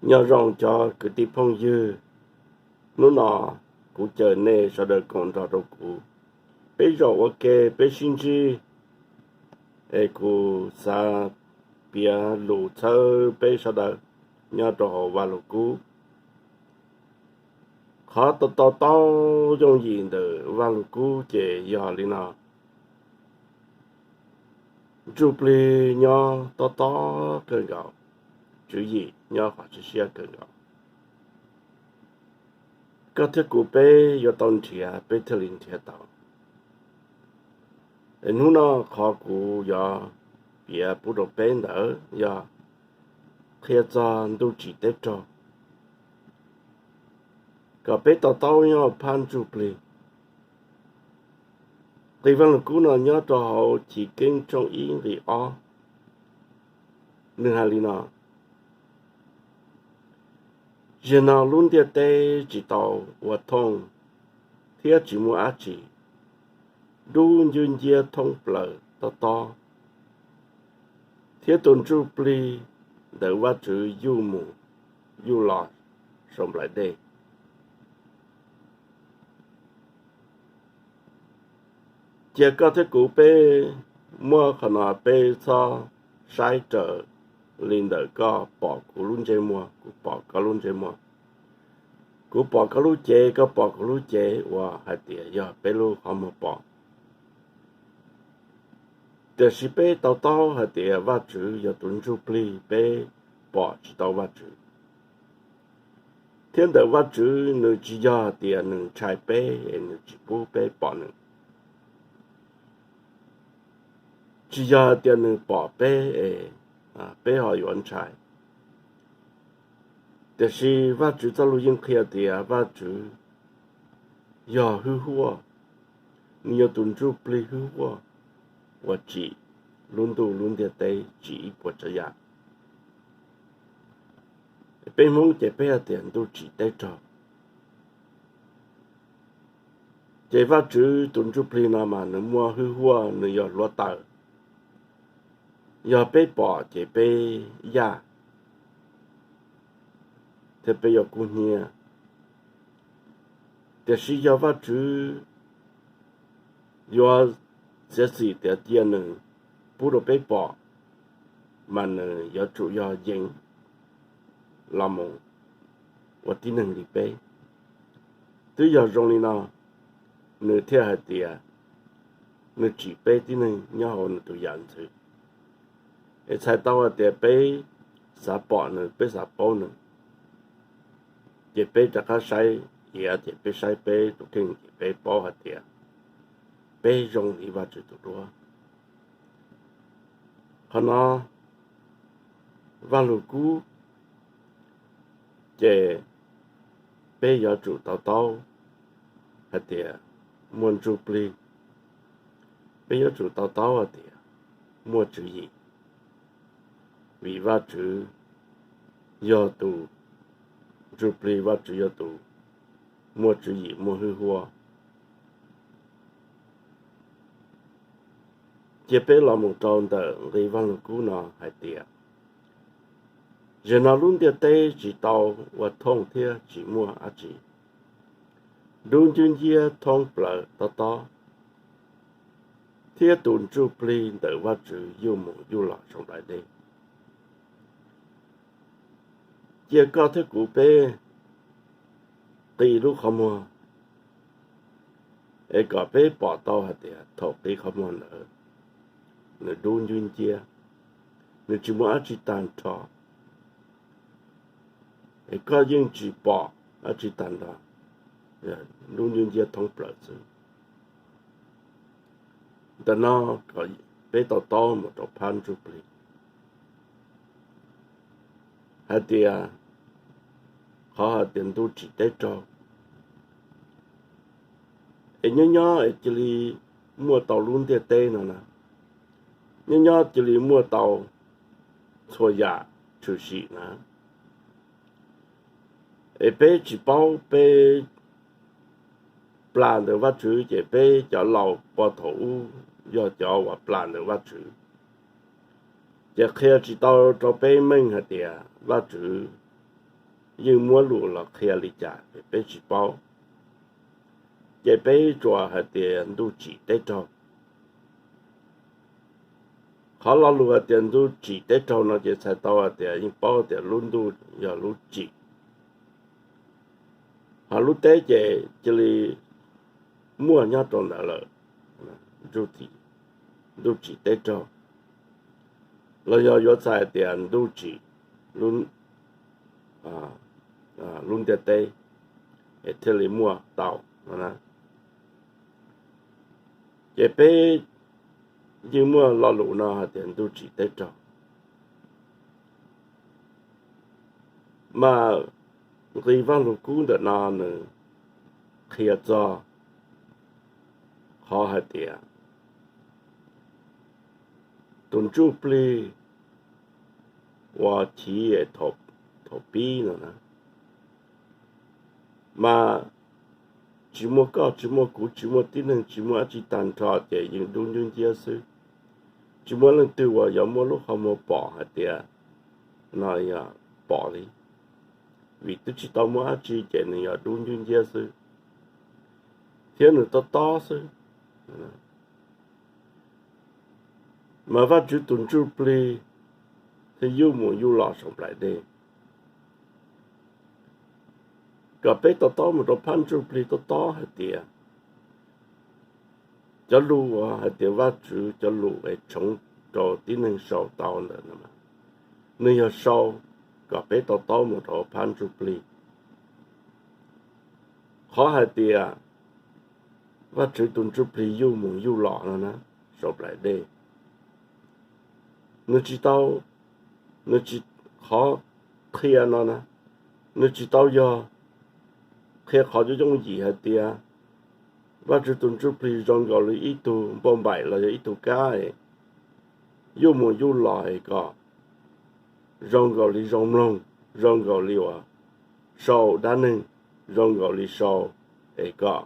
Nyob zoo cov kwv tij phooj ywg, hnub no kuv caw nej sawv daws koom nrog rau kuv, peb zaum ua ke peb sib ntsib, es kuv xav piav lus txhawb peb sawv daws nyob rau hauv Vaj Lug Kub. Qhov to taub yooj yim ntawm Vaj Lug Kub ces yog li no: Ntsuj Plig nyob tob tob kawg nkaus, tswv yim nyob qhov siab siab kawg nkaus. Koj thiab kuv peb yuav tau nrhiav peb thiaj li nrhiav tau. Hnub no qhov kuv yuav piav pub rau peb ntawd yog qhia txog ntuj tsim teb raug, kom peb to taub nyob phab Ntsuj Plig. Nqe Vaj Lug Kub no nyob rau hauv Chiv Keeb tshooj ib nqe ob, nws hais li no: Zaum no lub ntiaj teb tsis tau ua thooj thiab tsis muaj dab tsi, dub ncwb nciab thoob plaws tob tob, thiab tus Ntsuj Plig ntawm Vajtswv yuj mus yuj los saum nplaim dej. Cia koj thiab kuv peb muab qhov no peb txhob saib raws li ntawm koj pom kuv lub ntsej muag, kuv pom koj lub ntsej muag, kuv pom koj lub cev, koj pom kuv lub cev, uas hais tias yog peb lub qhov muag pom. Tiam sis peb to taub hais tias Vajtswv yog tus Ntsuj Plig, peb pom tsis tau Vajtswv. Thiab ntawm Vajtswv nws tsis yog hais tias nws ntshai peb es nws tsis pub peb pom nws. Tsis yog hais tias nws pom peb es peb ho yuav ntshai. Tiam sis Vajtswv txoj lus yeej qhia tias Vajtswv yog hwj huaj, nws yog tus Ntsuj Plig hwj huaj uas tsim lub ntuj lub ntiaj teb, tsim ib puas tsav yam. Peb Hmoob ces peb hais tias ntuj tsim teb raug. Ces Vajtswv tus Ntsuj Plig no mas nws muaj hwj huaj, nws yog hluav taws. Yog peb pom ces peb yaj thiab peb yuav kub hnyiab. Tiam sis yog Vajtswv yuav txiav txim tias cia nws pub rau peb pom, mas nws yuav tsum yog yees los mus ua tib neeg li peb. Twb yog zoo li no, nws thiaj hais tias nws tsim peb tib neeg nyob hauv nws tus yam ntxwv. Es txhais tau hais tias peb xav pom nws, peb xav paub nws, ces peb rov qab saib iav, ces peb saib peb tus kheej ces peb paub hais tias peb zoo li Vajtswv tus duab. Qhov no Vajluskub ces peb yuav tsum to taub hais tias muaj ntsuj plig, peb yuav tsum to taub hais tias muaj tswv yim, vim Vajtswv yog tus ntsuj plig, Vajtswv yog tus muaj tswv yim muaj hwj huaj. Cia peb los mus rau ntawm nqi Vajluskub no hais tias, zaum no lub ntiaj teb tsis tau ua thooj thiab tsis muaj dab tsi, dub ncwb nciab thoob plaws tob tob, thiab tus ntsuj plig ntawm Vajtswv yuj mus yuj los saum nplaim dej. Cia koj thiab kuv peb qi lub qhov muag es kom peb pom tau hais tias thaum qi qhov muag ntawd nws dub ncwb nciab, nws tsis muaj dab tsi tag nrho, es koj yeej tsis pom dab tsi tag nrho, dub ncwb nciab thoob plaws xwb. Ntawm no kom peb to taub mus rau phab ntsuj plig hais tias, qhov hais tias ntuj tsim teb raug, es nyob nyob es cia li muaj tau lub ntiaj teb no na, nyob nyob cia li muaj tau txhua yam tshwm sim na, es peb tsis paub, peb plam ntawm Vajtswv ces peb cov laus pog thaum ub yog cov uas plam ntawm Vajtswv, ces qhia tsis tau rau peb meej hais tias Vajtswv yeej muab lus los qhia li cas peb tsis paub. Ces peb tsuas hais tias ntuj tsim teb raug. Qhov lo lus hais tias ntuj tsim teb raug no ces txhais tau hais tias yeej paub tias lub ntuj yog lub tsim, ho lub teb ces cia li muaj nyob rau ntawd lawm, ntuj tsim teb raug. Los yog yuav txhais tias ntuj tsim lub ntiaj teb es thiaj li muaj tau no na. Ces peb yeej muaj lo lus no hais tias ntuj tsim teb raug. Mas nqi Vaj Lug Kub ntawm no nws qhia txog qhov hais tias tus ntsuj plig uas chiv thaum pib no na, mas tsis muaj koj, tsis muaj kuv, tsis muaj tib neeg, tsis muaj dab tsi, tag nrho ces yeej dub nciab nciab xwb. Tsis muaj leej twg uas yuav muaj lub qhov muag pom hais tias no yog pom li, vim twb tsis tau muaj dab tsi ces nws yog dub nciab nciab xwb, thiab nws tob tob xwb. Mas Vajtswv tus ntsuj plig thiaj yuj mus yuj los saum nplaim dej. Kom peb to taub mus rau phab ntsuj plig tob tob hais tias cov lus uas hais tias Vajtswv cov lus es tshoov rau tib neeg sau tau ntawd, nws yog sau kom peb to taub mus rau phab ntsuj plig. Qhov hais tias Vajtswv tus ntsuj plig yuj mus yuj los no na, saum nplaim dej, nws tsis tau, nws tsis, qhov qhia no na, nws tsis tau yog qhia qhov yooj yooj yim hais tias Vajtswv tus ntsuj plig zoo nkaus li ib tug npauj npaim los yog ib tug kab yuj mus yuj los es kom zoo nkaus li zoo mloog, zoo nkaus li uas sau dab neeg, zoo nkaus li sau es kom,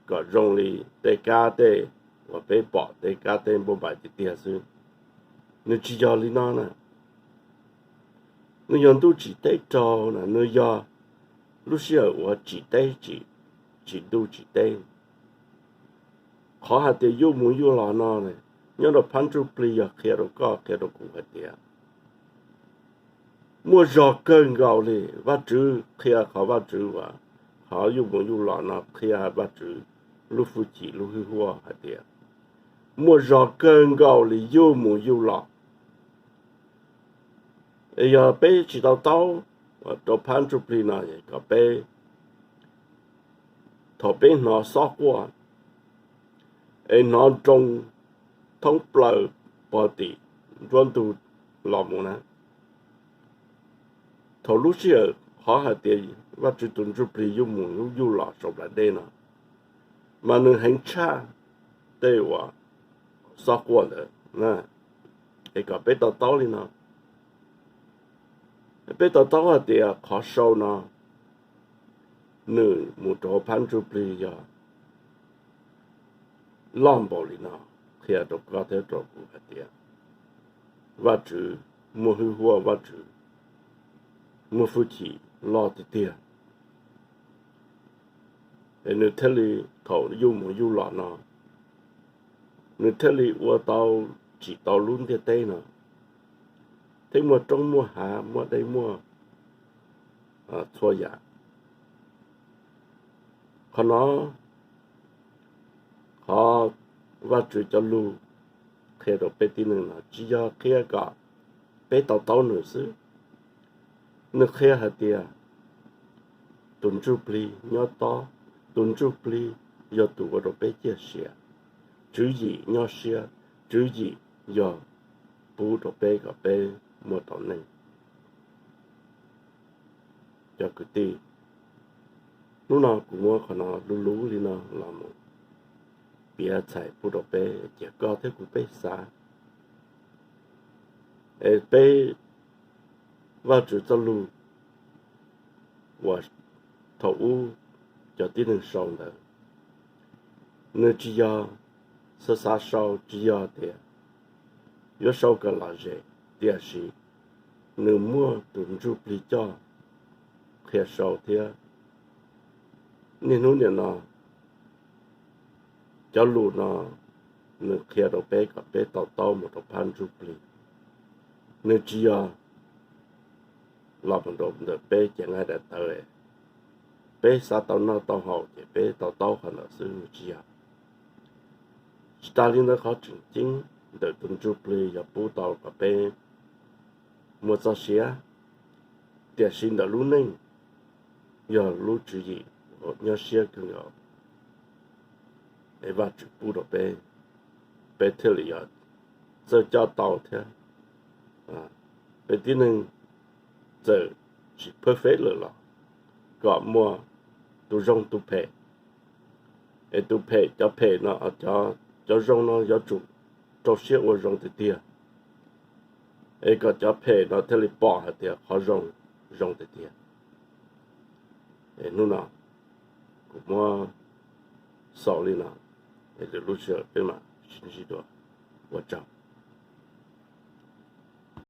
kom zoo li tej kab tej uas peb pom tej kab tej npauj npaim tiag tiag xwb. Nws tsis yog li no na. Nws yog ntuj tsim teb raug na, nws yog lub sij hawm uas tsim teb, tsim ntuj tsim teb. Qhov hais tias yuj mus yuj los no, nyob rau phab ntsuj plig yog qhia rau koj qhia rau kuv hais tias muaj zog kawg nkaus li. Vajtswv qhia qhov Vajtswv uas qhov yuj mus yuj los no qhia Vajtswv lub hwj chim lub hwj huam hais tias muaj zog kawg nkaus li yuj mus yuj los. Es yog peb tsis tau taub rau phab ntsuj plig no kom peb, thaum peb hnov xob quaj es hnov nroo thoob plaws pog tim nruab ntug los mus na, thaum lub sij hawm qhov hais tias Vajtswv tus ntsuj plig yuj mus yuj los saum nplaim dej no, mas nws heev tshaj tej uas xob quaj ntawd. Es kom peb to taub li no, peb to taub hais tias qhov sau no nws mus rau phab ntsuj plig yog loj npaum li no, qhia rau koj thiab rau kuv hais tias Vajtswv muaj hwj huam, Vajtswv muaj hwj chim loj tiag tiag. Es nws thiaj li, thaum yuj mus yuj los no, nws thiaj li ua tau, tsim tau lub ntiaj teb no, thiab muaj roob muaj hav, muaj dej muaj txhua yam. Qhov no, qhov Vajtswv cov lus qhia rau peb tib neeg no tsis yog qhia kom peb to taub nws xwb. Nws qhia hais tias tus ntsuj plig nyob tob, tus ntsuj plig yog tus ua rau peb ciaj sia, tswv yim nyob siab, tswv yim yog pub rau peb kom peb muaj tau neej. Cov kwv tij, hnub no kuv muab qhov no luv luv li no los mus piav txhais pub rau peb, cia koj thiab kuv peb xav. Es peb Vajtswv txoj lus uas thaum ub cov tib neeg sau ntawd, nws tsis yog xav xav sau, tsis yog tias yuav sau kom lom zem, tiam sis nws muaj tus ntsuj plig coj qhia sau thiab. Niaj hnub nim no cov lus no nws qhia rau peb kom peb to taub mus rau phab ntsuj plig. Nws tsis yog los mus rau ntawm peb cev nqaij daim tawv, peb xav tau noj tau haus ces peb to taub qhov ntawd xwb, nws tsis yog. Tsis tas li ntawd, qhov tseem ceeb ntawm tus ntsuj plig yog pub tau kom peb muaj txoj sia, tiam sis ntawm lub neej yog lub tswv yim uas nyob siab kawg nkaus es Vajtswv pub rau peb, peb thiaj li yuav txawj coj tau thiab. Peb tib neeg txawm tsis perfect lawm los kom muaj tus zoo tus phem, es tus phem, cov phem no, cov zoo no yuav tsum rau siab ua zoo tiag tiag, es kom cov phem no thiaj li pom hais tias qhov zoo zoo tiag tiag. Es hnub no kuv muab xaus li no, es lwm lub sij hawm peb mam sib ntsib dua. Ua tsaug.